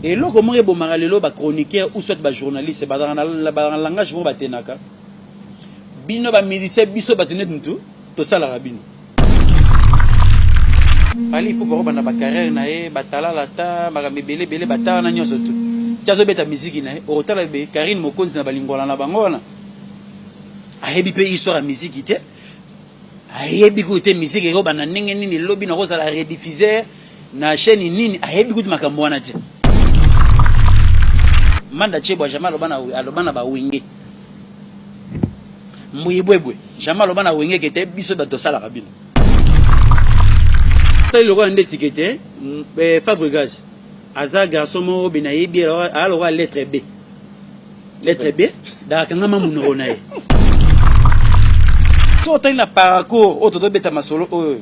Eloko moko ebomaka lelo ba chroniqueurs ou soit ba journalistes bazalaka na langage moko batenaka bino ba musiciens, biso bato neti mutu tosalaka bino. Fally Ipupa akobanda ba carrière na ye batalala ta makambo ebele ebele batala na nyonso tu ti azobeta miziki na ye, okotala be Carine Mokonzi na balingwala na bango wana ayebi mpe histoire ya miziki te, ayebi kutu te miziki ekobanda ndenge nini, lobi nakozala rediffuseur na chaîne nini, ayebi kutu makambo wana te. Manda Chebwa jamais aloba na ba Wenge. Mbuyibwebwe jamais aloba na Wenge kete biso bato tosalaka bino. Lokola ndeti kete Fabregas aza garçon moko be nayebi aza lokola lettre B. Lettre B dakangama monoko na ye. So otali na parcours oyo tozobeta masolo oyo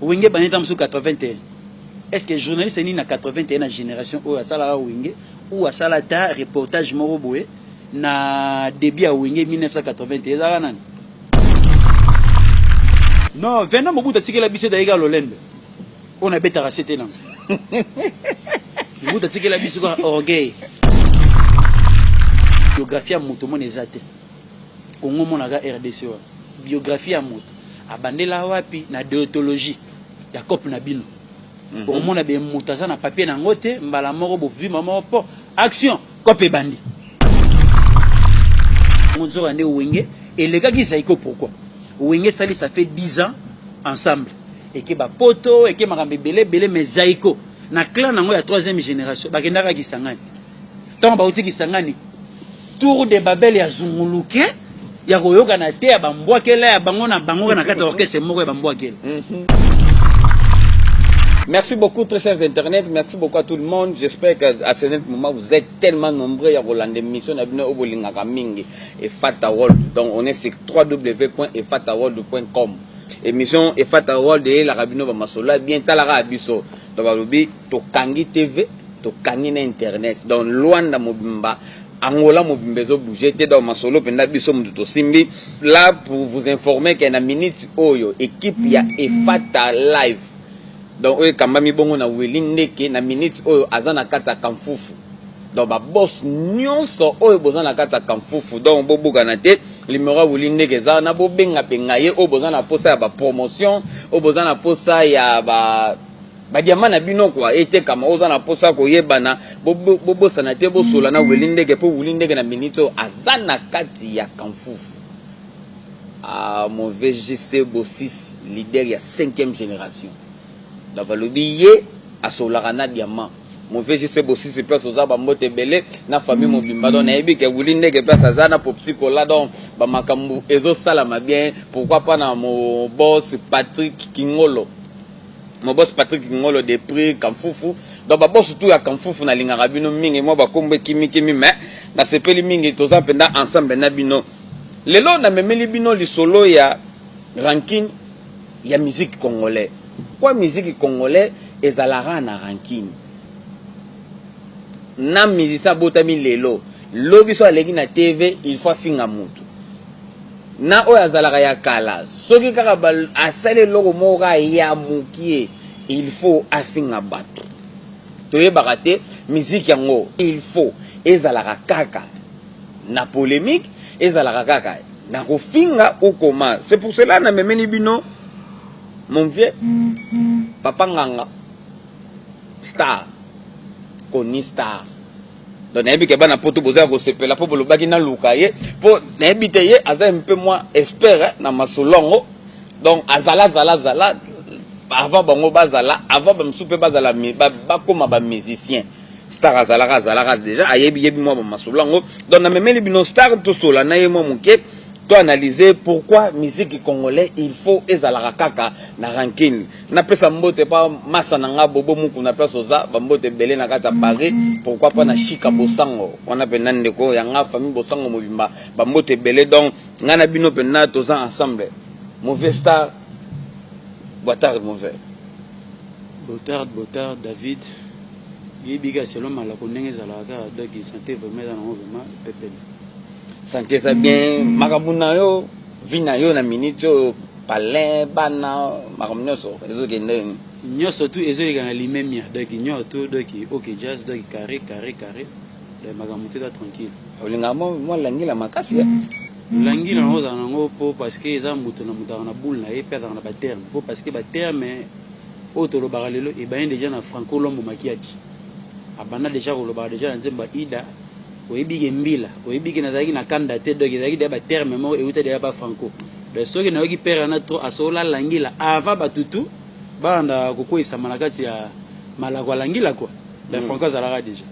Wenge ebandi ntango mosusu 81. Est-ce que journaliste nini na 81 na génération oyo asalaka Wenge ou asala ata reportage moko boye na début ya Wenge 1981 ezalaka nani? Non, Venant Mobutu atikela biso ezalaki kaka lolendo oyo nabetaka sete nango. Mobutu atikela biso kaka orgueil. Biographie ya moto omona eza te. Congo omonaka RDC wana. Biographie ya moto abandela wapi na deontologie ya cope na bino. Okomona be moto aza na papier nango te, mbala moko bovima moko po action cope ebandi. Nzoka nde Wenge elekaki Zaiko pourquoi? Wenge esali ça fait 10 ans ensemble. Eke ba poto, eke makambo ebele ebele mais Zaiko na clan nango ya 3e génération bakendaka Kisangani. Tango bauti Kisangani, tour de Babel ya zunguluke ya koyokana te ya bambwakela ya bango na bango na kati ya orchestre moko ya bambwakela. Merci beaucoup, très chers internautes. Merci beaucoup à tout le monde. J'espère qu'à ce moment, vous êtes tellement nombreux à Roland émission na bino obolingaka mingi Efata World. Donc, on est sur www.efataworld.com. Émission Efata World et la rabino ba masola bien talara biso. Donc, balobi tokangi TV, tokangi na internet. Donc, Luanda mobimba Angola mobimba ezo bouger te, donc masolo mpenza biso mutu tosimbi là pour vous informer que na minute oyo équipe ya Efata Live, donc oyo ekambami bongo na Willy Ndeke, na minute oyo aza na kati ya Kamfufu. Donc ba boss nyonso oyo boza na kati ya Kamfufu, donc bobukana te, numéro ya Willy Ndeke eza wana, bobenga benga ye oyo boza na posa ya ba promotion, oyo boza na posa ya ba badiama na bino kwa etekama, oza na posa koyebana, bobosana te bosola na Willy Ndeke, mpo Willy Ndeke na minute oyo aza na kati ya Kamfufu. Ah, mauvais JC Bossis, leader ya 5e génération. Donc balobi ye asolaka na diamant. Mauvais JC Bossis place oza bambote ebele na famille mobimba. Donc nayebi ke Willy Ndeke place aza na Popsi Kola, donc ba makambo ezosalama bien. Pourquoi pas na mon boss Patrick Kingolo. Mon boss Patrick Kingolo depuis Kamfufu. Donc ba boss tout ya Kamfufu nalingaka bino mingi, moi bakombo ekimi kimi mais nasepeli mingi toza mpenza ensemble na bino. Lelo namemeli bino lisolo ya rancune ya musique congolais. Kwa musique congolais ezalaka na rancune? Na musicien abotami lelo, lobi so aleki na TV, il faut afinga mutu. Na oyo azalaka ya kala, soki kaka asali eloko moko kaka ya mokie, il faut afinga bato. Toyebaka te musique yango il faut ezalaka kaka na polémique, ezalaka kaka na kofinga ou comment. C'est pour cela na memeli bino mon vieux papa Nganga star, Koni star. Donc nayebi ke bana poto boza ya kosepela mpo bolobaki naluka ye, mpo nayebi te ye aza un peu moins expert na masolongo. Donc azala azala azala avant bango bazala, avant bamosusu mpe bazala bakóma ba musicien. Star azalaka azalaka déjà, ayebi yebi mwa bamasolo yango. Donc namemeli bino star, tosola na ye mwa moke, to analyser pourquoi musique congolais il faut ezalaka kaka na rancune. Napesa mbote pa masa na nga Bobo Muku na place oza, bambote ebele na kati ya Paris. Pourquoi pas na Shika Bosango wana mpenza, ndeko ya nga, famille Bosango mobimba, bambote ebele. Donc nga na bino mpenza toza ensemble. Mauvais star, boitard mauvais. Botard, botard David, yebi selon malako ndenge ezalaka kaka, donc santé vraiment eza nango vraiment pepele. Santé eza bien, makambo na yo, vie na yo na minute oyo, palin bana, makambo nyonso ezokende. Nyonso tu ezoleka na limemia, donc nyonso tu, donc OK Jazz, donc carré carré carré, donc makambo te, eza tranquille. Olingaka mwa langila makasi, eh? Langila nango ozala nango mpo parce que eza moto na moto azalaka na boule na ye, mpe azalaka na baterme, mpo parce que baterme oyo tolobaka lelo ebandi déjà na Franco Lombo Makiadi. Abanda déjà kolobaka déjà na nzembo ya Ida, oyebi ke mbila, oyebi ke nazalaki na kanda te. Donc ezalaki déjà baterme moko euta déjà pa Franco. Donc soki nayoki pere wana trop asola langila avant batutu balanda kokweyisama na kati ya malako alangila quoi, donc Franco azalaka déjà.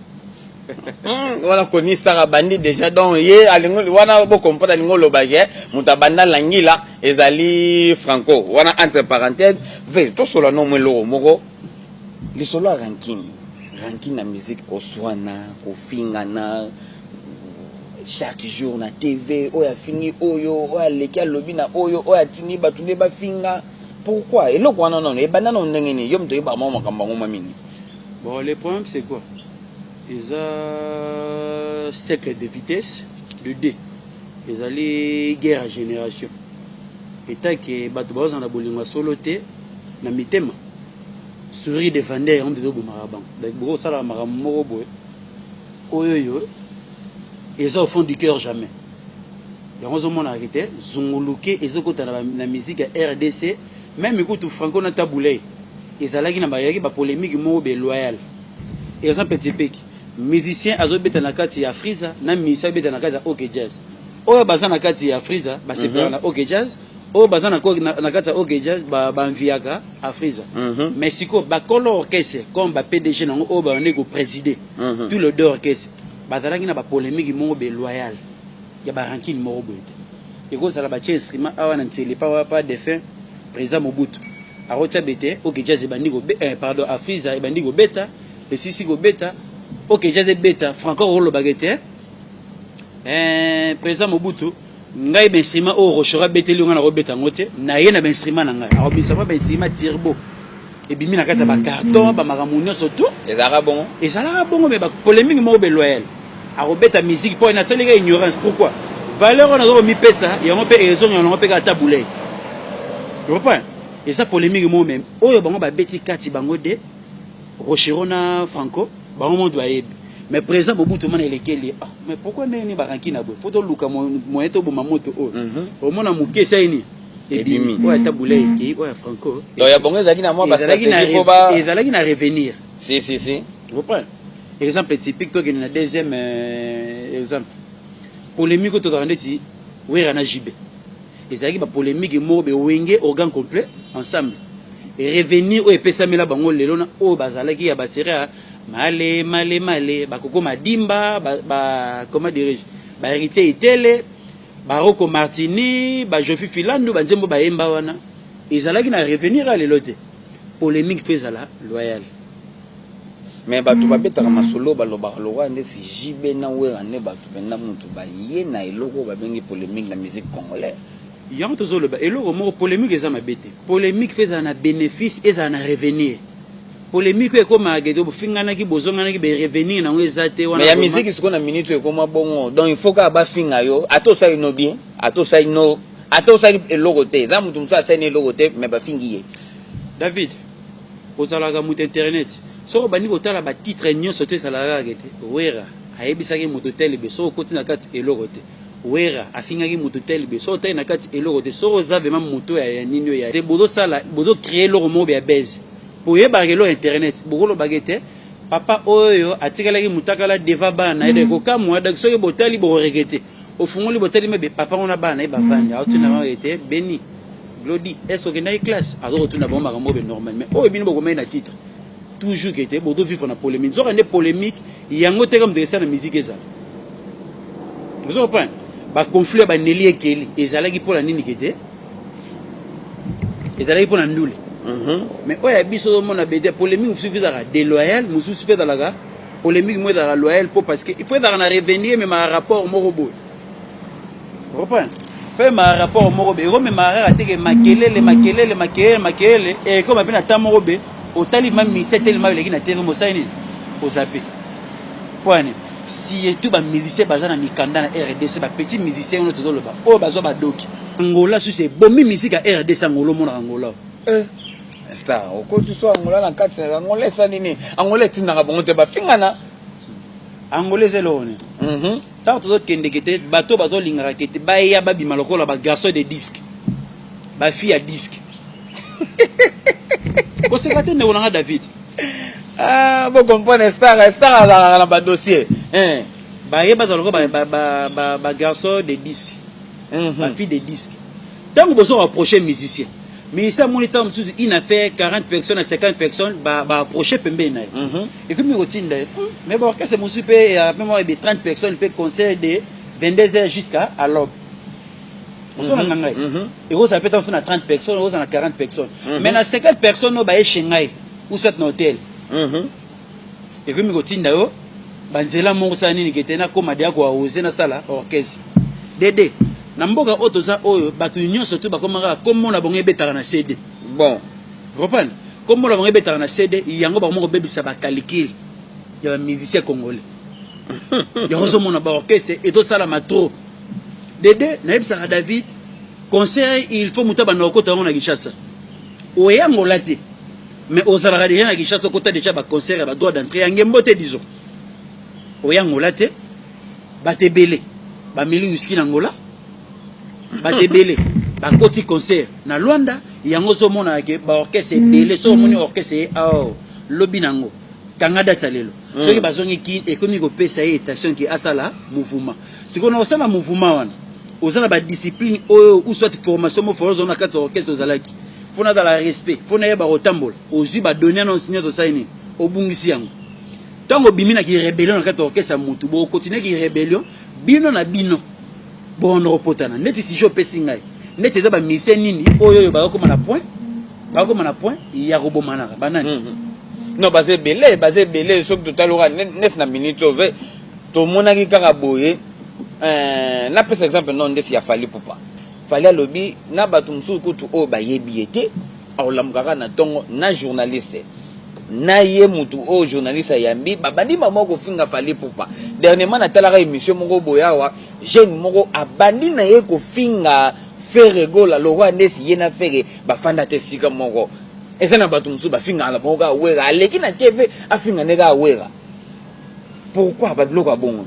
Wana koni star abandi déjà, donc ye alingi wana bocomprendre, alingi oloba ke moto abanda langila ezali Franco wana. Entre parenthèse, ve tosola no mo eloko moko, lisolo ya rancune, rancune na musique, koswana, kofingana chaque jour na TV, oyo afingi oyo, oyo aleki alobi na oyo, oyo atindi bato nde bafinga. Pourquoi eloko wana nono ebanda nano ndenge nini? Yo moto oyebaka mwa makambo yango mwa mingi. Bon, le problème, c'est quoi? Eza cercle de vitesse de d ezali guerre ya génération etake bato bazozala na bolingo ya solo te na mitema, sourire de vendeur yango mpe ezobomaka bango. Donc bokosalaka makambo moko boye oyo oyo eza au fond du cœur, jamais yango ozomonaka te. Zunguluke ezokota na musique ya RDC, même kutu Franco na Tabu Ley ezalaki na bayaki bapolémique moko beloyal. Exemple typique, musicien azobeta na kati ya Afrisa na musicien azobeta na kati ya OK Jazz. Oyo baza na kati ya Afrisa basepelaka na OK Jazz, oyo baza na kati ya OK Jazz banviaka Afrisa. Mais sikoyo bakolo orchestre comme ba PDG nango oyo babandi koprésider tous les deux orchestres bazalaki na bapolémique moko beloyal ya barancune moko boye te. Ekozala batie instrument awa na nzela pa pa défunt président Mobutu, akotia bete OK Jazz ebandi kobe, pardon, Afrisa ebandi kobeta, esisi kobeta, OK Jazz ebeta. Franco akolobaka ete président Mobutu, ngai bainstrument oyo Rochereau abeteli ngai nakobeta yango te, na ye na bainstrument na ngai, akobimisa mwa bainstrument turbo ebimi na kati ya bacarton, bamakambo nyonso tu. Ezalaka bongo? Ezalaka bongo, mais bapolémique moko beloyal, akobeta musique mpo nasalika ignorance. Pourquoi valeur oyo naza komipesa yango mpe ezongela nango mpe kaka Tabu Ley reprend? Eza polémique moko, mais oyo bango babeti kati bango de Rochereau na Franco, bango moto bayebi. Mais président Mobutu mana elekeli, ah, mais pourquoi ndenge nini barancune na boye? Faut toluka moyen toboma moto oyo. Omona moke esali nini? Ebimi. Oyo ata Tabu Ley ekei, oyo ya Franco. Donc ya bongo ezalaki na mwa ezalaki na bastratégie mpo ba ezalaki na revenir. Si si si. Tu comprends? Exemple typique, tokende na deuxième exemple, polémique oyo tozalaka ndeti Wera na JB, ezalaki bapolémique moko be Wenge organe complet ensemble, revenir oyo epesamela bango lelo na oyo bazalaki ya basere ya male male male, bakoko Madimba, ba comment dirais-je, bahéritier Itele, baroko Martini, bajofi Filandu, banzembo bayemba wana ezalaki na revenir ya lelo te. Polémique mpe ezala loyal. Mais bato babetaka masolo, balobaka lokwa nde si JB na Wera nde bato mpenza motu baye na eloko oyo babengi polémique na musique congolais. Yango tozoloba eloko moko, polémique eza mabe te. Polémique mpe ezala na bénéfice, ezala na revenir. Polémique oyo ekomaka ete bofinganaki, bozonganaki, berevenir nango eza te wana. Mais ya musique sikoyo na minute oyo ekoma bongo, donc il faut kaka bafinga yo, ata osali no bien, ata osali no, ata osali eloko te. Eza motu mosusu asali na eloko te, mais bafingi ye. David, ozalaka moto internet, soki obandi kotala batitre nyonso te, ezalaka kaka ete Wera ayebisaki moto tel be. Soki okoti na kati, eloko te. Wera afingaki moto tel be. Soki otali na kati, eloko te. Soki oza vraiment moto ya nini oyo ya te, bozosala, bozocréer eloko moko ya base po oyebaka eloko internet, bokolobaka ete papa oyo atikalaki mutakala devant bana na ye de kokamwa. Donc soki botali, bokoregretter. Ofungoli, botali mebe papa ngo na bana na ye bavandi, aotuna bango ete beni Glodi, est ce okendaki classe? Azokotuna bango makambo oyo normal, mais oyo bino bokomai na titre toujours ke te bozovivre na polémique. Nzoka nde polémique yango te kaka moto esala na musique ezala. Ozo comprendre? Baconflit ya baneli ekeli ezalaki mpona nini? Ke te ezalaki mpona ndule. Mais oyo ya biso ozomona bete polémique mosusu ezalaka déloyal, mosusu mpe ezalaka polémique moko ezalaka loyal, mpo parce que il faut ezalaka na revenir, ememaka rapport moko boye. Comprendre? Faut ememaka rapport moko boye, ekomemaka kaka teke makelele makelele makelele makelele, ekoma mpe na temps moko be otali ma mise etelema eleki na TV, mosali nini, ozape mpo yani. Surtout bamusicien baza na mikanda na RDC, bapetit musicien wana tozoloba oyo bazwa badoki Angola susu ebomi musique ya RDC. Angola, omonaka Angola. Star okoti so Angola na kati ya Angola esali nini? Angola etindaka bango te bafingana. Angola eza eloko nini? Ntango tozokendeke te, bato bazolingaka kete baya babima lokola bagarçon de disque, bafille ya disque. Koseka te, ndeko nanga David. Ah, bocomprendre star, star azalaka na badossier. Baye bazala lokola bagarçon de disque, bafille de disque. Ntango bozo rapproche musicien, musicien amoni ntango mosusu une affaire 40 personnes à 50 personnes baapproche pembeni na ye, ekomi kotinda ye. Mais baorchestre mosusu mpe ya mpe moko ebe 30 personnes mpe concert de 22 heures jusqu'à à l'aube, ozolanda ngai? Ekozala mpe ntango mosusu na 30 personnes, ekozala na 40 personnes, mais na 50 personnes oyo baye chez ngai ou soit na hôtel, ekomi kotinda yo banzela moko osala nini kete nakóma deya koaose nasala orchestre dede na mboka oyo toza oyo. Bato nyonso tu bakomaka kombo na bango ebetaka na CD. Bon. Comprendre, kombo na bango ebetaka na CD, yango bakoma kobebisa bacalcul ya bamusicien congolais. Yango ozomona baorchestre etosalama trop. Dede, nayebisaka David, concert il faut moto abanda kokota yango na Kinshasa. Oyangola te, mais ozalaka déjà na Kinshasa, okota déjà baconcert ya badroit d'entrée ya ngembo te. Disons oyangola te, bato ebele bameli whisky na Ngola, bato ebele bakoti concert na Lwanda. Yango ozomona ke baorchestre ebele, soki omoni orchestre ye awa, lobi nango kanga date ya lelo. Soki bazongi Kini, ekomi kopesa ye tension ke asala mouvement. Sikoyo na kosala mouvement wana, oza na badiscipline oyo ou soit formation mo fo ozala na kati ya orchestre ozalaki, fo nazala respect, fo nayeba kotambola. Ozwi badonnées nyonso nyonso, osali nini? Obungisi yango. Ntango obimi na kirébellion na kati ya orchestre ya motu, bokontinue kirébellion bino na bino, bondo kopotana. Neti sujet opesi ngai, neti eza bamusicien nini oyo oyo bakokoma na point, bakokoma na point ya kobomanaka, banani? Non, baza ebele, baza ebele. Soki totali oka nesi na minute oyo ve tomonaki kaka boye, napesa exemple no ndesi ya Fally Ipupa. Fally alobi na bato mosusu kutu oyo bayebi ye te, akolamukaka kaka na ntongo na journaliste na ye, mutu oyo journaliste ayambi, babandi mama kofinga Fally Ipupa. Dernièrement natalaka émission moko boye awa, jeune moko abandi na ye kofinga Ferre Gola lokwa ndesi ye na Ferre bafanda te esika moko. Eza na bato mosusu bafingaka na bango kaka Wera, aleki na TV afinga nde kaka Wera. Pourquoi babiloko ya bongo?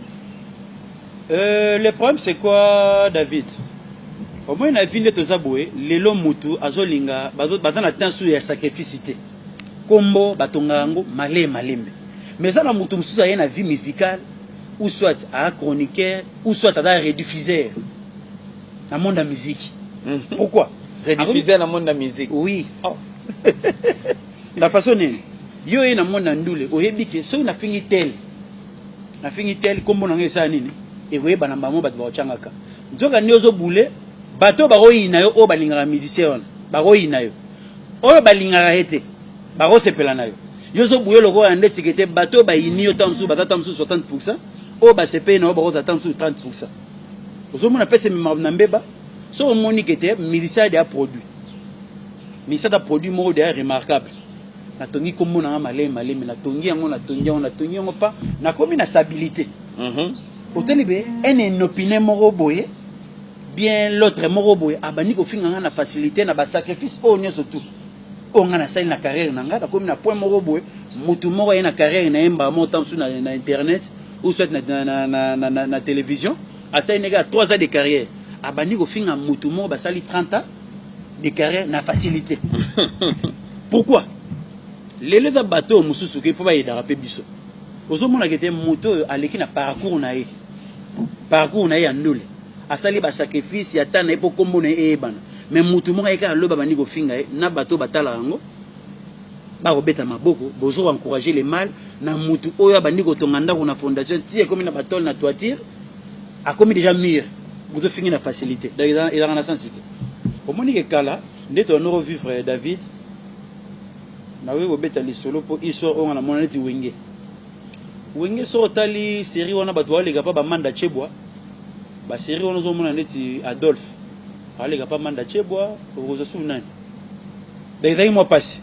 Le problème, c'est quoi, David? Au moins na vie nde toza boye lelo, mutu azolinga baza na temps ya sacrifice te. Kombo batonga yango malembe malembe, mais eza na mutu mosusu aye na vie musicale, ou soit aza chroniqueur, ou soit aza rediffuseur na monde ya musique. Pourquoi? Rediffuseur na monde ya musique? Oui. Oh. La façon nini yo oye na monde ya ndule, oyebi ke soki nafingi tel, nafingi tel, nkombo na ngai esala nini? Ekoyebana bango, bato bakotyangaka. Nzoka nde ozobule bato oyo bakoyina yo, oyo balingaka musicien wana bakoyina yo, oyo balingaka ye te bakosepela na yo. Yo ozobuye lokola ndeti ke te bato oyo bayini yo, ntango mosusu baza ta mosusu 60 %, oyo basepeli na yo bakozala ta mosusu 30 %. Ozomona pese ememaka na mbeba. Soki omoni ke te musicien deya produit, musicien aza produit moko deya remarquable. Natongi kombo na nga malemi malemi, natongi yango, natongi yango, natongi yango, pa nakomi na stabilité. Otali be un inopiné moko boye bien, l'autre moko boye abandi kofinga nga na facilité na basacrifice oyo nyonso tu oyo nga nasali na carrière na nga. Nakomi na point moko boye, motu moko aye na carrière na ye mbala moko, ta mosusu na internet ou soit na télévision, asali ndenge ya 3 ans de carrière, abandi kofinga motu moko basali 30 ans de carrière na facilité. Pourquoi? Lelo eza bato oyo mosusu ke mpo bayedaka mpe biso. Ozomonaka ete moto oyo aleki na parcours na ye, parcours na ye ya ndule, asali basacrifice ya ta na ye mpo nkombo na ye eyebana, mais motu moko ayeki, alobi, abandi kofinga ye na bato oyo batala yango, bakobeta maboko. Bozo encourager le mal na mutu oyo abandi kotonga ndako na fondation ti ekomi na batole na toiture, akomi déjà mur, bozofingi na facilité. Donc ezalaka na sens te. Omoni ke kala nde toyanda kovivre, David, nakoki kobeta lisolo mpo histoire oyo nga namona neti Wenge. Wenge, soki otali série wana, bato baleka mpa bamanda chebwa, basérie wana ozomona neti Adolphe aleka mpa Manda Chebwa, okozwa suku nani. Donc ezalaki mwa mpasi.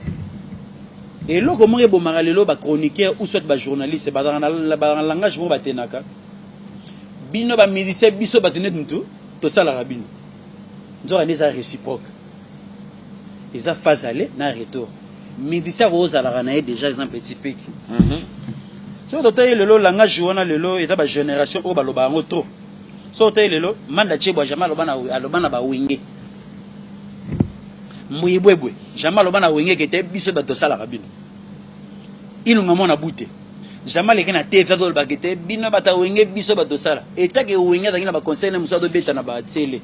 Eloko moko ebomaka lelo bachroniqueur ou soit bajournaliste, bazalaka na langage moko batenaka bino bamusicien, biso bato neti mutu tosalaka bino. Nzoka nde eza réciproque, eza phase aller na retour. Musicien akozalaka na ye déjà exemple typique. Soki totali lelo langage wana, lelo eza bagénération oyo baloba yango trop. Soki otali lelo Manda Chebwa, jamais aloba na bawenge. Mbuyibwebwe jamais aloba na Wenge kete biso bato tosalaka bino. Ilunga mwana bute jamais aleki na TV azolobaka ete bino bato ya Wenge, biso bato tosala. Etake Wenge azalaki na baconcert na mosusu, azobeta na batiele,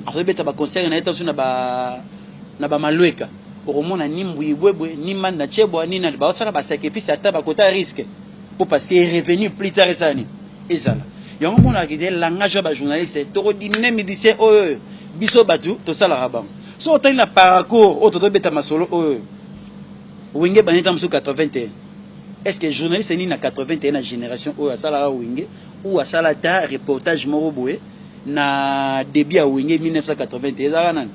azobeta baconcert na ye taso na bamalweka. Okomona ni Mbuyibwebwe, ni Manda Chebwa, ni nani baosala basacrifice, ata bakota risque po parce que revenu plus tard esala nini, ezala yango. Omonaka te langage ya bajournaliste, tokodimine musicien oyo oyo biso bato tosalaka bango. So otali na parcours oyo tozobeta masolo oyo, Wenge baneta mosusu 81, est ce que journaliste nini na 81 na génération oyo asalaka Wenge ou asala ata reportage moko boye na début ya Wenge 1981, ezalaka nani?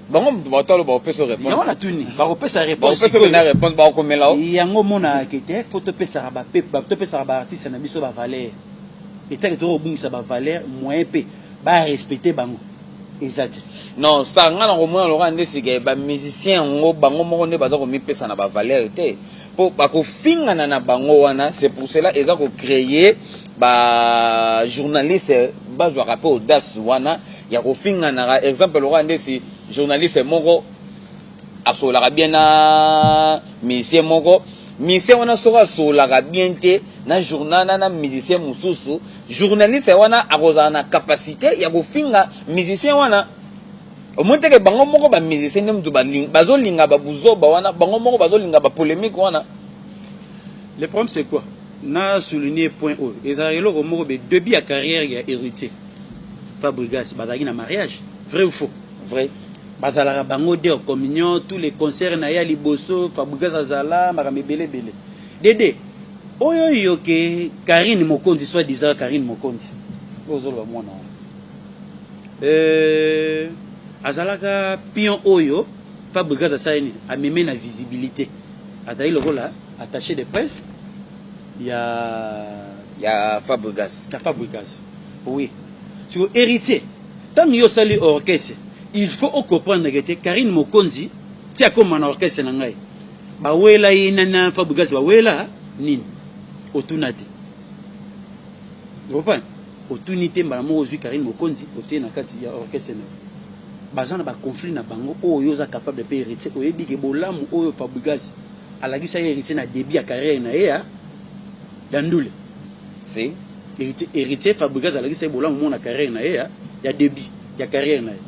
Bango moto batalo bakopesa Yango réponse. Natuni, bakopesa réponse. Bakopesa pena réponse, bakokomela o. Yango omonaka te, faut topesaka bapepe, topesaka baartiste na biso bavaleur. Etake tokobungisa bavaleur, moyen mpe barespecte bango eza te. Non, star, nga na komona lokola nde sika bamusicien yango bango moko nde baza komipesa na bavaleur te, mpo bakofingana na bango wana. C'est pour cela eza kocréer bajournaliste bazwaka mpe audace wana ya kofinganaka. Exemple, lokola nde si journaliste moko asololaka bien na musicien moko, musicien wana soki asololaka bien te na journal na musicien mosusu, journaliste wana akozala na capacité ya kofinga musicien wana. Omoni teke bango moko bamusicien nde moto bazolinga babuzoba wana, bango moko bazolinga bapolémique wana. Le problème, c'est quoi? Na souligner point oyo ezalaka eloko moko be début ya carrière ya Héritier Fabregas, bazalaki na mariage, vrai ou faux? Vrai. Bazalaka bango de communion, tous les concerts na ye ya liboso Fabregas azala, makambo ebele ebele. Dede oyo oyo ke Karine Mokonzi, soit disant Karine Mokonzi oyo ozoloba mwana wana, azalaka pion oyo Fabregas asali nini, ameme na visibilité, azali lokola attaché de presse ya Ya Fabregas. Ya Fabregas, oui. Siko Héritier, ntango yo osali orchestre, il faut ocomprendre ke te Karine Mokonzi ti akóma na orchestre na ngai, bawela ye nana Fabregas, bawela nini, otuna te, comprendre, otuni te. Mbala moko ozwi Karine Mokonzi, otie na kati ya orchestre na yo, baza na baconflit na bango oyo oza capable mpe. Héritier, oyebi ke bolamu oyo Fabregas alakisaki Héritier na début ya carrière na ye ya ndule. Si. Héritier, Fabregas alakisaki bolamu mo na carrière na ye ya début ya carrière na ye.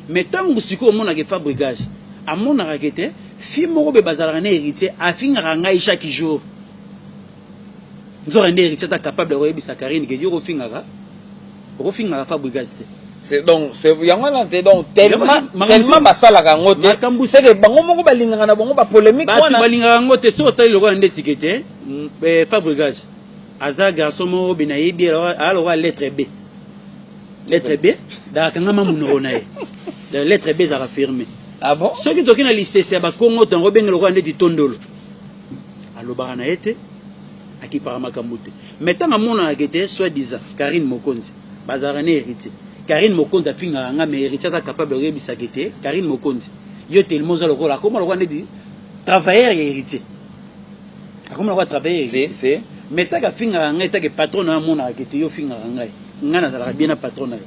Mais ntango sikoyo omonaka Fabregas amonaka ke te fi moko boye bazalaka na Héritier, afingaka ngai chaque jour, nzoka nde Héritier aza capable ya koyebisa Karine ke yo okofingaka Fabregas te. C'est donc c'est yango wana te, donc tellement Yango tellement basalaka yango te. Makambo c'est que bango moko balingaka na bango bapolémique Bato wana. balingaka yango te. Soki otali lokola nde tike te, Fabregas aza garçon moko be nayebi, aya lokola lettre B, lettre B dakakangama monoko na ye. Donc, lettre B ezalaka fermé. Ah bon? Soki toki na lisese ya bakongo, tongo obenge lokola ndeti tondolo, alobaka na ye te, akipaka makambo te. Mais ntango amonaka te soit disant Karine Mokonzi bazalaka na Héritier, Karine Mokonzi afingaka nga, mais Héritier aza capable oyebisaka te Karine Mokonzi yo tellement oza lokola, akoma lokola ndeti travailleur ya Héritier, akoma lokola travailleur ya Si. Héritier. Si. Mais taka afingaka ngai, take patron na yo amonaka te yo ofingaka ngai, ngai nazalaka bien na patron na yo.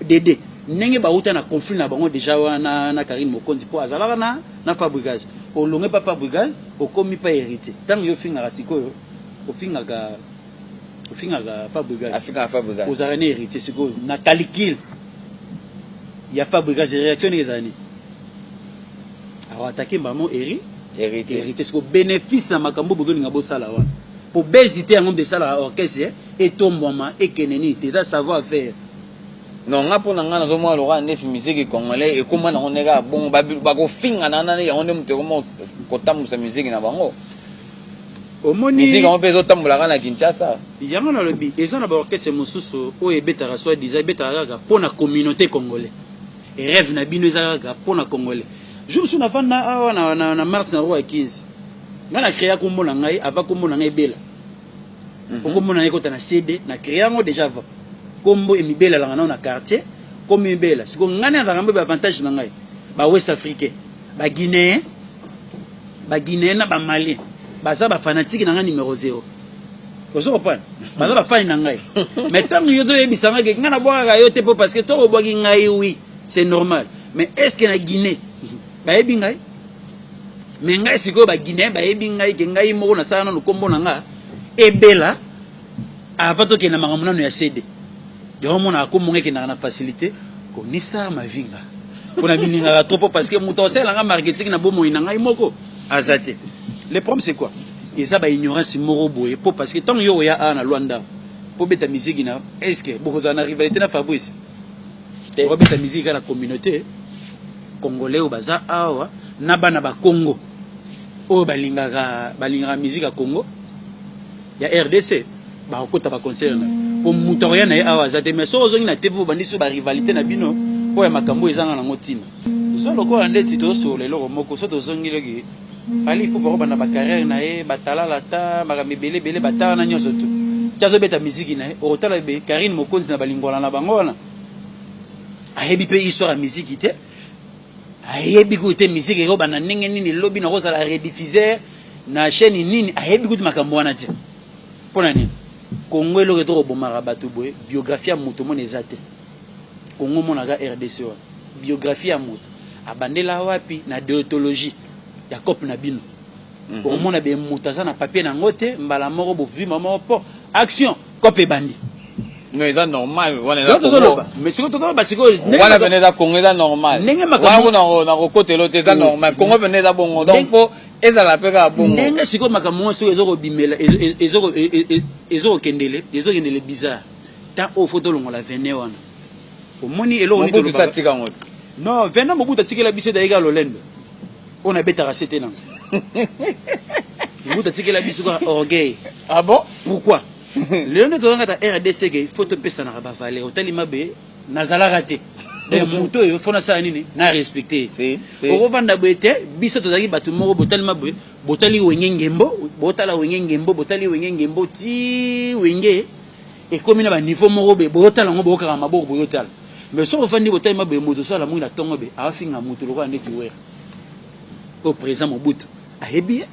Dede ndenge bauta na conflit na bango déjà wana na Karine Mokonzi, mpo azalaka na Fabregas, olonge pa Fabregas, okomi pa Héritier. Ntango yo ofingaka sikoyo, ofingaka Fabregas. Afingaka Fabregas. Ozalaka na Héritier. Sikoyo na calcul ya Fabregas, réaction ndenge ezala nini? Akoatake mbamo Héri Héritier. Héritier. Siko bénéfice na makambo bozolinga bosala wana, po bezi te, yango mpe esalaka orchestre etombwama, ekende nini te, eza savoir faire. Non, nga mpo na nga nazomona lokola ndesi musique congolais ekóma nango ndenge kaka bongo, bakofingana wana, yango nde moto ekoma kotambusa musique na bango. Omoni Musique yango mpe ezotambolaka na Kinshasa. Yango nalobi, eza na baorchestre mosusu oyo ebetaka, soit disant ebetaka kaka mpo na communauté congolais. Rêve na bino eza kaka mpo na congolais. Jour mosusu nafanda awa na mars na roi ya 15, ngai na créa kombo na ngai avant kombo na ngai ebela, po kombo na ngai ekota na CD. Na créa yango déjà avant kombo emibelalaka nao na quartier, kombo emibela. Sikoyo ngai nazalaka mpe baavantage na ngai, bawest africain. Baguinéen, baguinéen na bamalien baza bafanatike na ngai numéro 0. Ozo comprendre? Baza bafani na ngai. Mais ntango yo toyebisa ngai ke ngai nabwakaka yo te, mpo parce que to obwaki ngai, oui, c'est normal, mais est ce que na Guinée bayebi ngai? Mais ngai sikoyo, baguinéen bayebi ngai ke ngai moko nasala nano nkombo na nga ebela avant tokende makambo nano ya CD. Yango omonaka kombo ngai ekendaka na facilité konisa mavinga mpona bilingaka trop, po parce que moto aosalelanga marketing na bomoi na ngai moko aza te. Le problème, c'est quoi? Eza baignorance moko boye, po parce que ntango yo oya awa na Lwanda mpo beta musique na, est ce que bokozala na rivalité na Fabrice? Okobeta musique kaka na communauté congolais oyo baza awa na bana bakongo oyo balingaka musique ya Congo, ya RDC. Bakokota baconcert na po moto akoya na ye awa aza te. Mais soki ozongi na TV, obandi so barivalité na bino oyo ya makambo oyo ezanga nango ntina. Toza lokola ndeti tozosolola eloko moko. So tozongi loki Fally Ipupa akobanda bacarrière na ye, batalala ta makambo ebele ebele, batala na nyonso tu ti azobeta miziki na ye. Okotala be Karine Mokonzi na balingwala na bango wana, ayebi mpe histoire ya miziki te, ayebi kutu te miziki ekobanda ndenge nini, lobi nakozala rediffuseur na chaîne nini, ayebi kutu makambo wana te. Mpo na nini Kongo eloko etokobomaka bato boye? Biographie ya moto mona eza te. Kongo omonaka RDC wana, biographie ya moto abandela wapi na déontologie ya cope na bino? Okomona be moto aza na papier nango te, mbala moko bovima moko mpo action cope ebandi. Non, eza normal wana, eza tozoloba. Mais sikoyo tozoloba sikoyo. Wana pene eza Congo, eza normal. Ndenge makambo wana na kokotelo te, eza normal. Congo pene eza bongo, donc faut ezala mpe kaka bongo. Ndenge sikoyo makambo ngo soki ezokobimela, ezokendele bizarre. Tant oyo faut tolongola venin wana. Omoni eloko nini? Mobutu atika yango. Non, venin Mobutu atikela biso ezalaki kaka lolendo oyo nabetaka se te nango. Mobutu atikela biso kaka orgueil. Ah bon? Pourquoi lelo nde tozanga ta RDC ke faut topesanaka bavaleur? Otali mabe nazalaka te. Donc moto oyo faut nasala nini? Na respecte. Okovanda boye te. Biso tozalaki bato moko, botali maboye, botali Wenge Ngembo, botala Wenge Ngembo, botali Wenge Ngembo ti Wenge ekomi na baniveau moko boye, boyotala yango, boyokaka maboko, boyotala. Mais soki ofandi, botali maboye, moto osala moi na ntongo be awafinga moto lokola ndeti Wera oyo président Mobutu ayebi ye,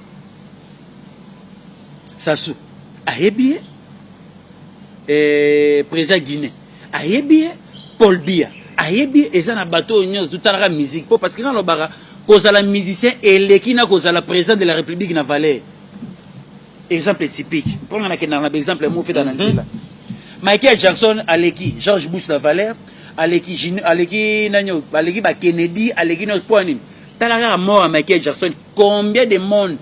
Sasu ayebi ye, président Guinée ayebi ye, Paul Biya ayebi ye. Eza na bato oyo nyonso totalaka musique, po parce que nga alobaka kozala musicien eleki na kozala président de la République na valeur. Exemple typique, mpona nakendaka na baexemple mo feta na nzela, Michael Jackson aleki George Bush na valeur, aleki, aleki nani, aleki bakennedy, aleki nyonso. Mpo nini? Tala kaka mort ya Michael Jackson, combien de monde,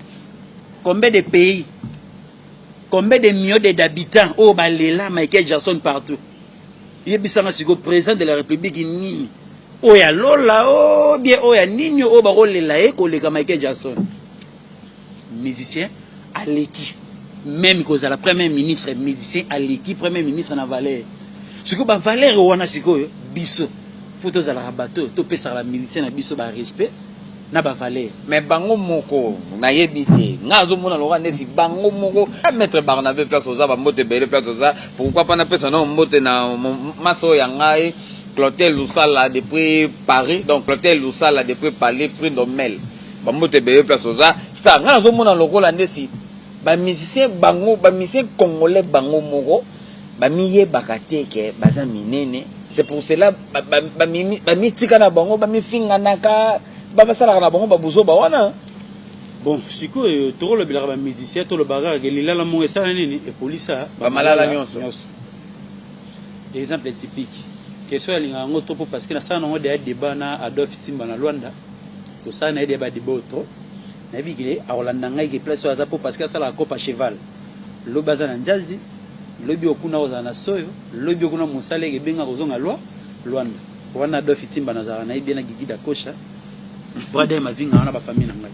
combien de pays, combien de millions d'habitants oyo balela Michael Jackson partout. Yebisanga sikoyo, président de la République nini oyo ya lola o bien oyo ya nini oyo bakolela ye koleka Michael Jackson? Musicien aleki même kozala premier ministre. Musicien aleki premier ministre na valeur. Sikoyo bavaleur wana, sikoyo biso faut tozalaka bato oyo topesaka bamusicien na biso barespect na bavaleur. Mais bango moko nayebi te. Nga azomona lokola neti bango moko. Maître Barnabe, place oza, bambote ebele place oza. Pourquoi pas napesa nao mbote na masa oyo ya ngai Clotel Lusala depuis Paris. Donc Clotel Lusala depuis Paris, prix Ndomel, bambote ebele place oza, star. Nga nazomona lokola ndesi bamusicien, bango bamusicien congolais, bango moko bamiyebaka te ke baza minene. C'est pour cela bamitika na bango, bamifinganaka, basalaka na bango babuzoba wana. Bon, sikoyo tokolobelaka bamusicien, tolobaka kaka ke lilala moko esala nini? Epolisa bamalala nyonso. Exemple typique, question alingaka yango trop po parce que nasala nango deya débat na Adolphe Timba na Lwanda. Tosala na ye deya badébat oyo trop. Nayebi ke akolanda ngai ke place oyo aza, po parce que asalaka cope à cheval. Lobi aza na Njazi, lobi okuna kozala na Soyo, lobi okuna mosala eke ebenga kozonga lwa Lwanda wana. Adolphe Timba nazalaka nayebi ye na Gigi Dakosha brother Mavinga wana, bafamille na ngai.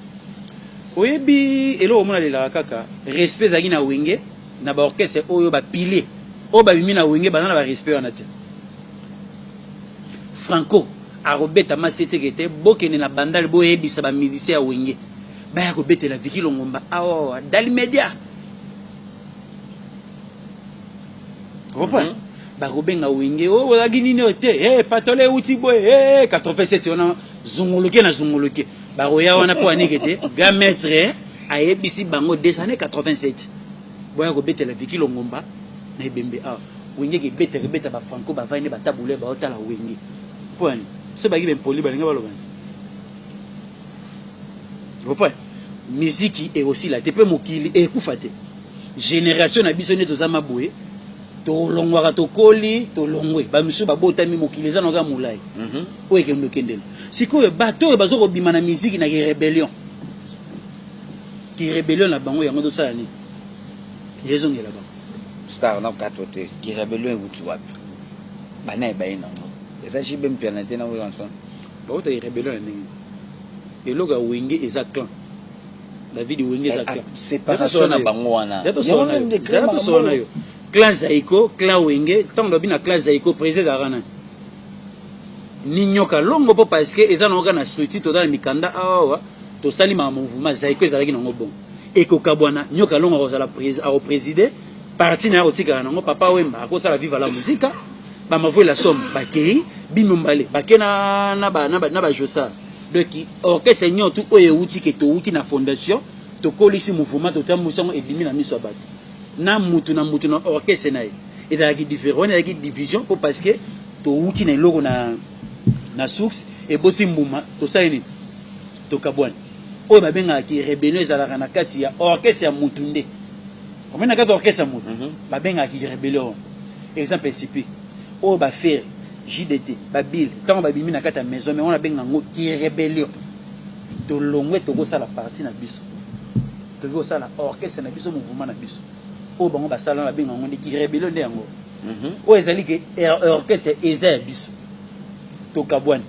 Oyebi eloko omona, alelaka kaka respect ezalaki na Wenge na baorchestre oyo, bapilier oyo babimi na Wenge baza na barespect wana te. Franco akobeta masi eteke te. Bokende na Bandale, boyebisa bamusicien ya Wenge baya kobetela Viki Longomba awawa dali media comprendre. Bakobenga Wenge oyo ozalaki nini oyo te. Hey, patole euti boye. Hey, 87 wana zunguluke na zunguluke. Bakoya wana mpo anike te. Grand maître ayebisi bango des années 87, boya kobetela Viki Longomba na ebembe awa. Wenge kebeta kebeta, bafranco bavandi nde batabule, baotala Wenge. Mpo yani so baki bempoli, balinga baloba nini? Comprendre, miziki ekosila te mpe mokili ekufa te. Génération na biso nde toza maboye, tolongwaka, tokoli, tolongwe, bamisusu babotami, mokili eza noka molai. Oyo ekende okendela. Sikoyo bato oyo baza kobima na miziki na kirébellion, kirébellion na bango, yango tosala nini? Ezongela bango. Star na kato te. Kirébellion ewuti wapi? Bana ebaye nango eza JB Mpiana te na Werrason. Bauta irébellion na ndenge eloko ya Wenge eza clan. David, Wenge eza clan. Séparation na bango wana. Tosolo na yo, clan Zaiko, clan Wenge. Ntango lobi na clan Zaiko, président ezalaka nani? Ni Nyoka Longo, mpo parce que eza nango kaka na structure. Toza na mikanda awawa, tosali maka mouvement Zaiko ezalaki nango bongo, ekokabwana. Nyoka Longo akozala, akopréside parti na ye, akotikala nango. Papa Wemba akosala Viva la Musica, bamavoela somme bakei bimombale, bake na bajosar. Donc orchestre nyonso oyo euti ke touti na fondation, tokolisi mouvement, totambwisi yango, ebimi na miso ya bato na mutu na mutu na orchestre na ye, ezalaki différent. Wana ezalaki division mpo parce que touti na eloko na source, eboti mbuma, tosali nini? Tokabwani. Oyo babengaka rébellion ezalaka na kati ya orchestre ya mutu nde omoni na kati ya orchestre ya mutu. Babengaka rébellion wana, exemple typique oyo baFerre, JDT, babile, ntango babimi na kati ya maison, mais wana babenga yango ki rébellion. Tolongwe, tokosala parti na biso, tokoki kosala orchestre na biso, mouvement na biso. Oyo bango basala wana, babenga yango nde ki rébellion. Nde yango oyo ezali ke orchestre eza ya biso, tokabwani,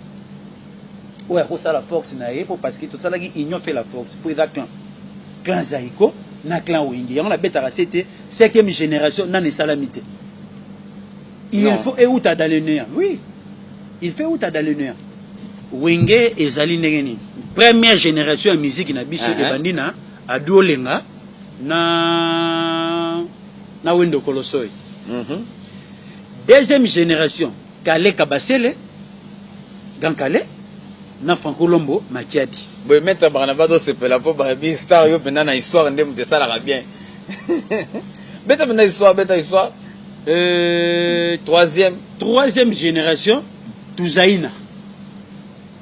oyo akosala force na ye, mpo parce que tosalaki union fait la force, mpo eza clan Zaiko na clan Wenge. Yango nabetaka se te, cinquième génération nani esalami te. Il Non. faut euta dans le néant. Oui, il faut euta dans le néant. Wenge ezali ndenge nini? Première génération ya musique na biso ebandi na Adu Olenga na Wendo Kolosoy. Deuxième génération, Kale Kabasele, Grand Kale na Franco Lombo Makiadi. Boye, maître Barnaba, tosepela mpo babi star yo mpenza na histoire nde moto esalaka bien. Beta mpenza histoire, beta histoire. Troisième? Troisième génération, Tuzaina,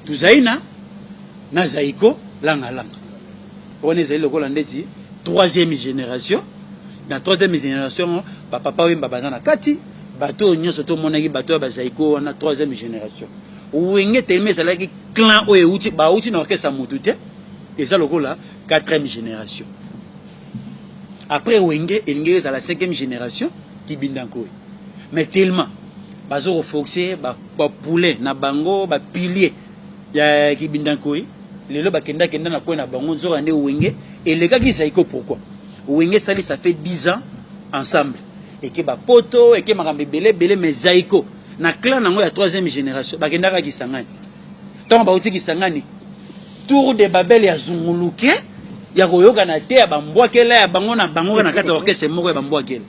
Tuzaina na Zaiko Langalanga. Wana ezali lokola ndeti troisième génération. Na troisième génération, bapapa Wemba baza na kati, bato oyo nyonso tomonaki, bato oyo bazaiko wana, troisième génération. Wenge telema ezalaki clan oyo euti, bauti na orchestre ya motu te, eza lokola quatrième génération. Après Wenge elingi ezala cinquième génération, Kibindankoy, mais tellement bazo koforce bapoulain na bango, bapilier ya Kibindankoy, lelo bakendakenda na kwe na bango. Nzoka nde Wenge elekaki Zaiko. Pourquoi Wenge esali, ça fait 10 ans ensemble, eke bapoto, eke makambo ebele ebele, mais Zaiko na clan nango ya troisième génération bakendaka Kisangani. Ntango bauti Kisangani, tour de Babel ya zunguluke ya koyokana te, ya bambwakela ya bango na bango na kati ya orchestre moko ya bambwakela.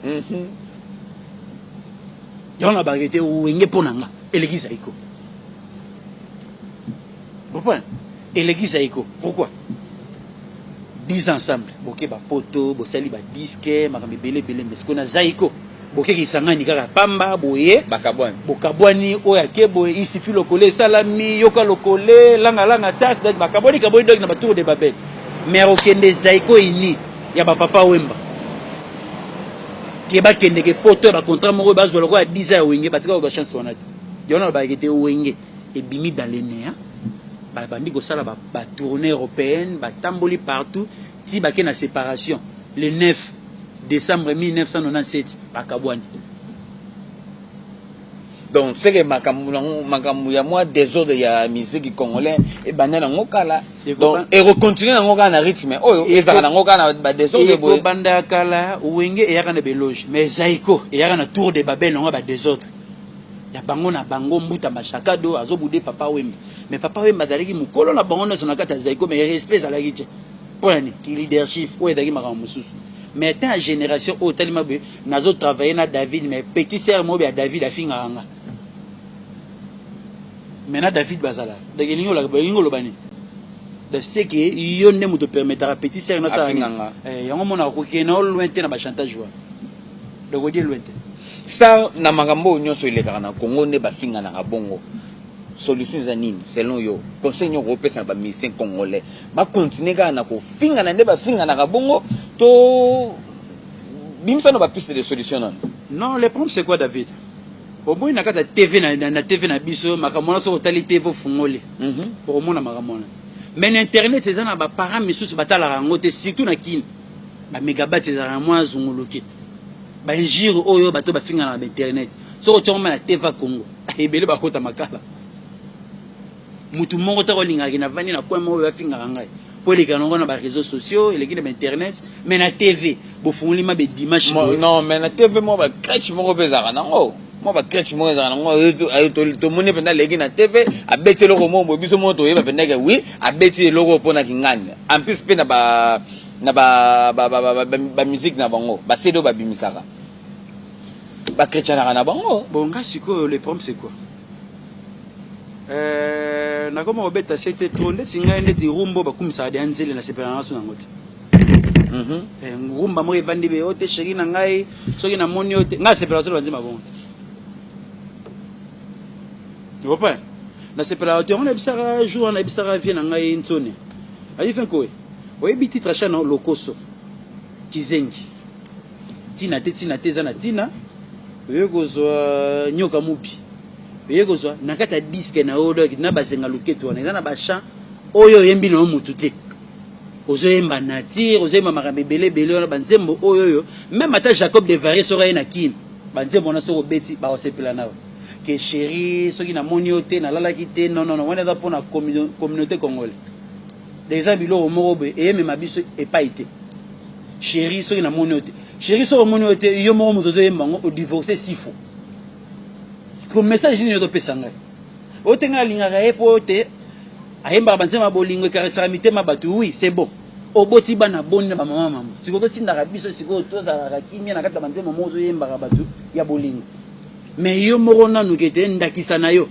Yango na bake te, Wenge mpo na nga eleki Zaiko. Comprendre, eleki Zaiko. Pourquoi? 10 ans ensemble, boke bapoto, bosali badisques, makambo ebele ebele, mais sikoyo na Zaiko boke Kisangani kaka pamba boye. Bakabwani. Bokabwani, oyo ake boye, isifi lokole esalami, yoka lokole, langalanga sas, donc bakabwani kabwani, donc na batour de Babel. Mais okende Zaiko ini ya bapapa Wemba ke bakendeke poto ya bacontrat moko bazwa lokola 10 ans ya Wenge, batika kozwa chance wana te. Yango na balobaki te, Wenge ebimi dans le néant, babandi kosala batournée européenne, batamboli partout ti bake na séparation le 9 décembre 1997, bakabwani. Donc seke makambo nango, makambo ya mwa désordre ya musique congolais ebanda nango kala. Donc ekocontinue nango kaka na rythme oyo ezalaka nango kaka na badésordre boye. Ekobanda ya kala. Wenge eyaka na beloge, mais Zaiko eyaka na tour de Babel nango ya badésordre ya bango na bango. Mbuta Mashakado azobude Papa Wemba, mais Papa Wemba azalaki mokolo na bango nyonso na kati ya Zaiko, mais respect ezalaki te. Mpo na nini? Ki leadership oyo ezalaki makambo mosusu. Mais temps ya génération oyo otalima boye, nazotravaille na David, mais petit sœur moko ya David afingaka nga, mais na David bazalaka. Donc elingi oloba nini? Donc c'est que yo nde moto permettaka petit sœur nasala Afinga nini? Nga. Yango monaka kokende na yo loin te na bachantage wana. Donc odie loin te. Star, na makambo oyo nyonso elekaka na Congo, nde bafinganaka bongo, solution eza nini selon yo? Conseil nyoko opesa na bamusicien congolais, bacontinue kaka na kofingana nde bafinganaka bongo, to bimisa na bapiste de solution nano? Non, le problème, c'est quoi, David? Omoni, na kati ya TV, na TV na biso, makambo wana, soki otali TV, ofungoli, okomona makambo wana. Mais na internet, eza na baparent misusu batalaka yango te, surtout na Kini. Bamégabyte ezalaka na mwa zunguluki. Bainjure oyo bato bafingana na bainternet, soki otiango ma na TV Congo, ebele bakota makala. Mutu moko te kolingaka navandi na coin moko bafingaka ngai, mpo eleka nango na baréseaux sociaux, eleki na bainternet. Mais na TV, bofungoli mabe dimanche boye. Non, mais na TV, mwa bacrèche moko mpe ezalaka nango, mwa bacrèche moko ezalaka nango. Tomoni mpenza aleki na TV, abeti eloko moko boye, biso moko toyeba mpenza ke oui, abeti eloko mpona kingani. En plus mpe na bamusique na bango, baCD oyo babimisaka, bachrétienaka na bango. Bon, nga sikoyo, le problème, c'est quoi? Nakoma kobeta sete trop ndeti ngai, ndeti rumba bakumisaka deya nzele, nasepelaka nga so nango te. Rumba moko evandi be o te, chéri na ngai, soki namoni yo te, ngai asepelaka so banzemba bongo te. Opa nasepelaka te yango. Nayebisaka jour wana, nayebisaka vie na ngai ntsone ayi fin koye, oyebi titre acha na lokoso kizengi, ntina te, ntina te, eza na ntina. Oye kozwa nyoka mobi, oye kozwa na kati ya disque na yo, donc na bazenga loketo wana, eza na bachant oyo oyembi na yo motu te, ozoyemba nature, ozoyemba makambo ebele ebele wana, banzembo oyo oyo même ata Jacob de Varie soki aye na Kine, banzembo wana soki obeti, bakosepela na yo ke chéri, soki namoni yo te, nalalaki te. Non, non, non, wana eza mpona communauté congolais. Eza biloko moko boye eyemema biso epai te. Chéri, soki namoni yo te, chéri, soki omoni yo te, yo moko moto ozoyemba yango, odivorce sifo ko message nini ozopesa ngai? Oyo te, ngai alingaka ye mpo te ayembaka banzembo ya bolingo, ekarisaka mitema bato. Oui, c'est bon. Oboti bana boni na bamama mama? Sikoyo totindaka biso, sikoyo tozalaka kimia na kati ya banzembo moko ozoyembaka bato ya bolingo, mais yo moko nanu ke te, ndakisa na yo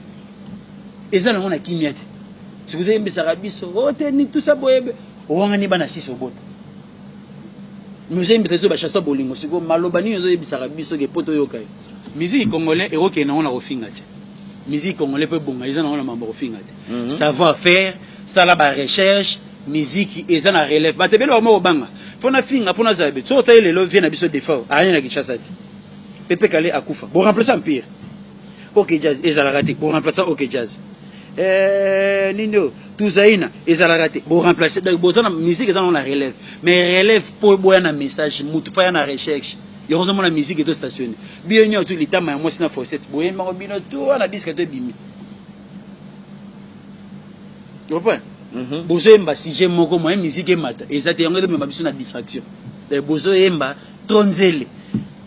eza nango na kimia te. Sikoyo ozoyembisaka biso o te ni tusa boyebe, owangani bana sisi obota, mais ozoyembisa biso bachanson bolingo. Sikoyo maloba nini ozoyebisaka biso ke po toyoka yo? Musique congolais ekokende nango na kofinga te. Musique congolais mpo ebonga, eza nango na mambo ya kofinga te. Savoir faire, sala barecherche. Musique eza na relève. Bato ebele bakoma kobanga mpo na finga, mpo nazala be. Soki otali lelo, vie na biso Defao ayani na Kinshasa te, Pepe Kale akufa, boremplace Empire. OK Jazz ezalaka te, boremplace OK Jazz. Nini oyo Tuzaina ezalaka te, boremplace. Donc boza na musique eza nango na relève, mais relève mpo boya na message, mutu fa ya na recherche yango. Ozomona musique eto stationne bino nyonso tu litama ya mwasi na fossette, boyembango bino tu wana, disque to ebimi ope. Bozoyemba sujet moko, moyen musique emata eza te. Yango ezomema biso na distraction. Bozoyemba trop nzele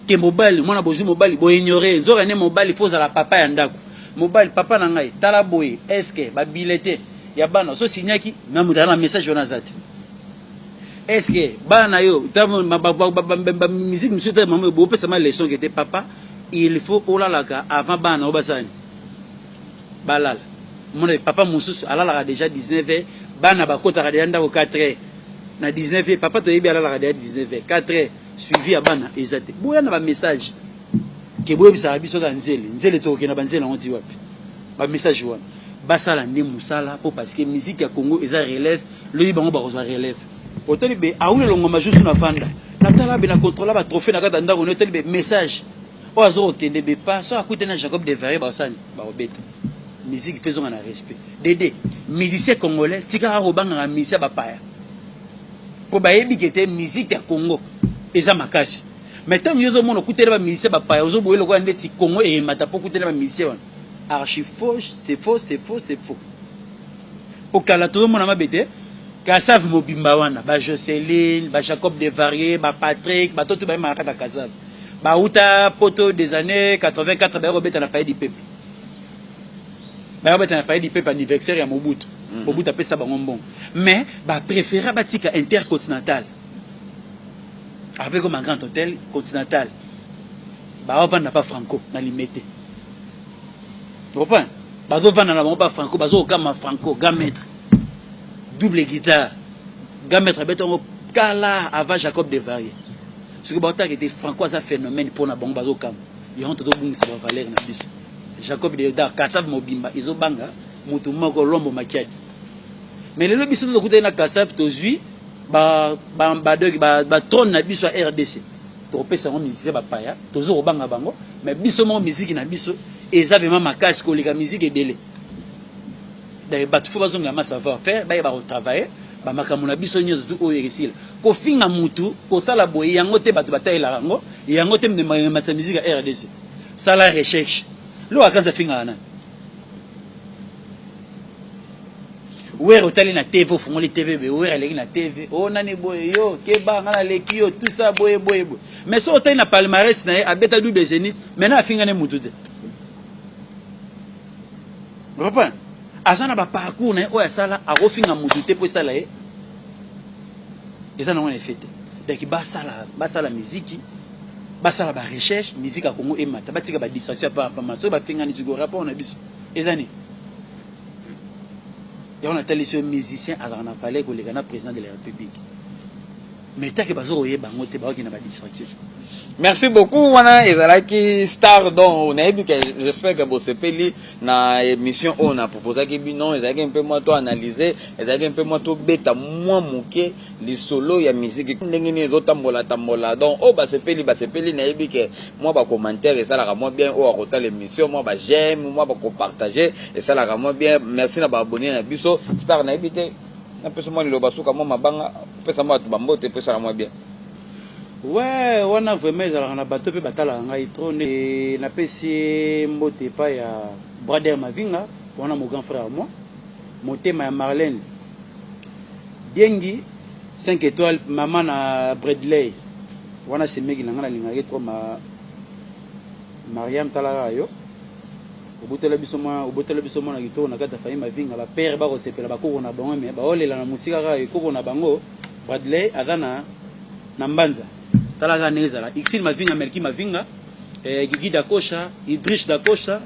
ke mobali, mwana bozwi mobali, boignore nzoka nde mobali fo ozala papa ya ndako. Mobali, papa na ngai, tala boye, est-ce babile ya bana so signaki na moto aza na message wana aza te? Est-ce bana na yo, bamusique mosusu te, mama, bopesama leçon ke te, papa, il faut olalaka avant bana na yo basala balala. Mona papa mosusu alalaka déjà 19 heures, bana bakotaka déjà ndako 4 heures na 19 heures. Papa toyebi alalaka déjà 19 heures, 4 heures, suivi ya bana eza te. Boya na bamessage ke boyebisaka biso kaka nzele nzele, tokokende na banzele yango ti wapi? Bamessage wana, basala nde mosala mpo parce que musique ya Congo eza relève. Loyi bango bakozwa relève. Otali be awuli elongoma jour na vanda, natala be na contrôla batrophée na kati ya ndako. Ne otali be message oyo aza kokende be pa so akuti na Jacob de Varie, basani bakobeta musique mpe ezonga na respect. Dede musicien congolais tikaka kobangaka musicien bapaya, mpo bayebi ke te musique ya Congo eza makasi. Mais ntango yo ozomona okuteli bamusicien bapaya, ozoboye lokola ndeti Congo eyemata mpo okuteli bamusicien wana. Archi faux, c'est faux, c'est faux, c'est faux. Po kala tozomona mabe te, Kasave mobimba wana, bajoseline, bajacob de Varie, bapatrick, bato to bayemaka kati ya Kasave, bauta poto des années 84, baya kobeta na Palais du Peuple, baya kobeta na Palais du Peuple, anniversaire ya Mobutu. Mobutu apesa bango mbongo, mais bapréféra batika Intercontinental avec comme un grand hôtel continental, baovanda pa Franco na Limete. Comprendre, bazovanda na bango pa Franco, bazokokama Franco grand maître. Double guitare grand maître abeta yango kala avant Jacob de Varie. Soki baotaka ete Franco aza phénomène mpo na bango bazokamwa yango tozobungisa ba valeur na biso. Jacob de da Kassav mobimba ezobanga motu moko Lombo Makiadi. Mais lelo biso tozokutani na Kassav tozwi ba ba ba ba, ba trône na biso ya RDC. Tokopesa yango musicien bapaya tozo kobanga bango mais biso moko miziki na biso eza vraiment makasi koleka miziki ebele. Donc bato fo bazongela ma savoir faire bayeba kotravailler bamakambo na biso nyonso tu oyo ekesila kofinga mutu kosala boye yango te bato batayelaka yango yango te matisa miziki ya RDC. Sala recherche lo akanza afingaka nani were otali na TV ofungoli TV be were aleki na TV o nani boye yo keba nga naleki yo tout ça boye boye boye mais so otali na palmarès na ye abeta double zénith maintenant afinga ne mutu te reprend aza na baparcours na ye oyo asala akofinga mutu te mpo esala ye eza nango na effet te. Donc basala basala miziki basala ba recherche musique ya Congo emata batika ba distraction ya pamba soki bafingani sikoyo rapport na biso eza nini? Yango natalisi yo musicien azalaka na valeur koleka na président de la république mais take bazo koyeba yango te baoki na ba distraction. Merci beaucoup wana ezalaki star donc nayebi ke j'espère que bosepeli na émission oyo na proposaki bino ezalaki mpe mwa to analyser ezalaki mpe mwa tobeta mwa moke lisolo ya miziki ndenge nini ezotambola tambola donc oyo basepeli basepeli nayebi ke mwa ba commentaire esalaka mwa bien oyo akotala émission mwa ba j'aime mwa bakopartage esalaka mwa bien. Merci na baabonné na biso. Star nayebi te napesa mwa liloba suka mwa mabanga opesa mwa bato bambote mpo esala mwa bien. Ouais, wana vraiment ezalaka na bato mpe batalaka ngai trop nde napesi mbote epai ya Brader Mavinga wana mon grand frère à moi motema ya Marlène Diengi 5 étoiles mama na Bradley wana semeki na ngai nalingaki trop ma Mariam tala kaka yo obotela biso mwana obotela biso mwana kitoko na kati ya famille Mavinga ba père bakosepela bakoko na bango me baolela na mosika kaka ekoko na bango Bradley aza na na mbanza tala kaka ndenge ezala Ixil Mavinga Melki Mavinga eh, Gigi Dakosha Idrish Dakosha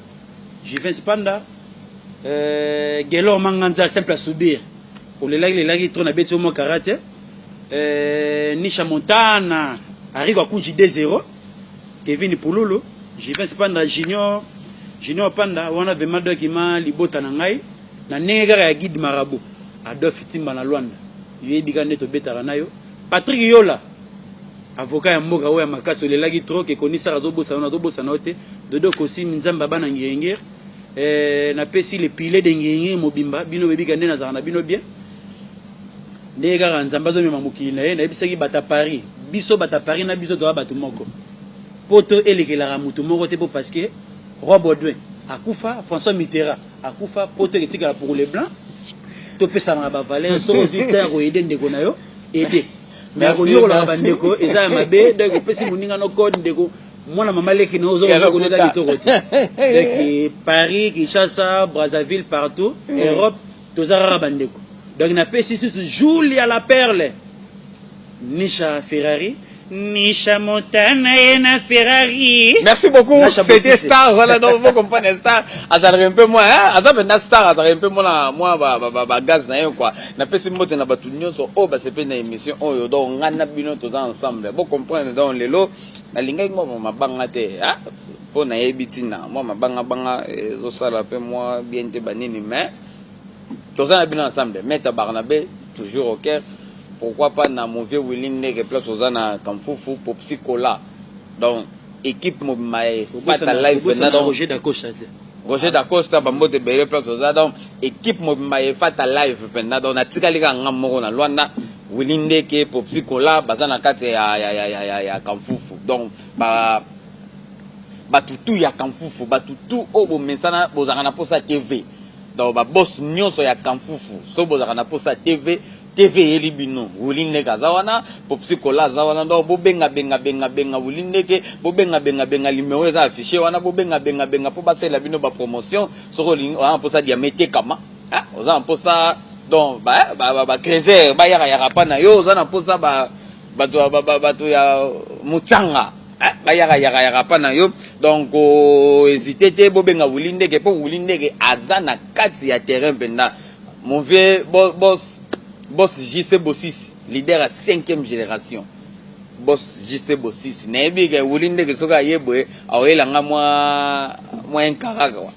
Juvens Panda eh, Gelor Manganza simple à subir olelaki lelaki trop na beti yo mwa karate eh, Nisha Montana Arrigo Akunji 2-0 Kevin Pululu Juvens Panda Junior Junior Panda wana vraiment donc ma libota na ngai na ndenge kaka ya guide marabout Adolphe Timba na Luanda yoyebi kaka nde tobetaka na yo Patrick Yola avocat ya mboka oyo ya makasi olelaki trop ke konisaka azobosana yo nazobosana yo te Dodo Kosimi nzambe ya bana ngiringiri eh, napesi le pilier de ngiringiri mobimba bino boyebi ka nde nazalaka na bino bien ndenge kaka nzambe azomema mokili na ye nayebisaki bata Paris biso bata Paris na biso toza bato moko poto elekelaka moto moko te po parce que roi Baudouin akufa François Mitterrand akufa poto etikala pour les blancs topesanaka bavaleur soki ozwi temps ya koyede ndeko na yo aide mais konyokolaka bandeko eza ya mabe donc opesi moninga no code ndeko mwana mama leki na ozokoneta kitoko te. Donc Paris Kinshasa Brazzaville partout Europe toza kaka bandeko. Donc napesi susu Julia la perle Nisha Ferrari Nisha Montana ye na Ferrari. Merci beaucoup. C'était Star. Voilà, donc vous comprenez Star. Azalaka un peu moins, hein? Aza mpenza Star, azalaka un peu moins, moins ba, ba, ba, ba gaz na ye, quoi. Napesi mbote na bato nyonso oyo basepeli na émission oyo. Donc, nga na bino toza ensemble. Bo comprendre donc lelo nalingaki mwa mabanga te, hein? Mpo nayebi ntina mwa mabanga banga ezosala mpe mwa bien te banini, mais toza na bino ensemble. Maître Barnabé toujours au cœur. Pourquoi pas na mon vieux Willy Ndeke place oza na Kamfufu Popsi Kola. Donc équipe mobima fata live na donc Roger Dacosta te. Roger Dacosta bambote ebele place oza donc équipe mobimba efata live mpenza donc natikali kaka nga moko na Luanda Willy Ndeke Popsi Kola baza na kati ya, ya, ya, ya, ya, ya Kamfufu donc ba bato tu ya Kamfufu bato tu oyo bomesana bozalaka na posa TV donc ba boss nyonso ya Kamfufu so bozalaka na posa TV TV eyeli bino Willy Ndeke aza wana Popsi Kola aza wana donc bobenga benga benga benga Willy Ndeke bobenga benga benga numero eza affiché wana bobenga benga benga mpo basalela bino ba promotion soki olingi oza na mposa diama etekama oza na mposa donc ba ba ba, ba creuser bayaka yaka pa na yo oza na mposa ba bato ba, bato ya muchanga bayaka yaka yaka pa na yo donc hésite te bobenga Willy Ndeke mpo Willy Ndeke aza na kati ya terrain mpenza mon vieux boss. Boss JC Bosisi, leader ya 5e génération. Boss JC Bosisi, nayebi ke wuli ndeke soki aye boye aoyela nga mwa un karaka wa.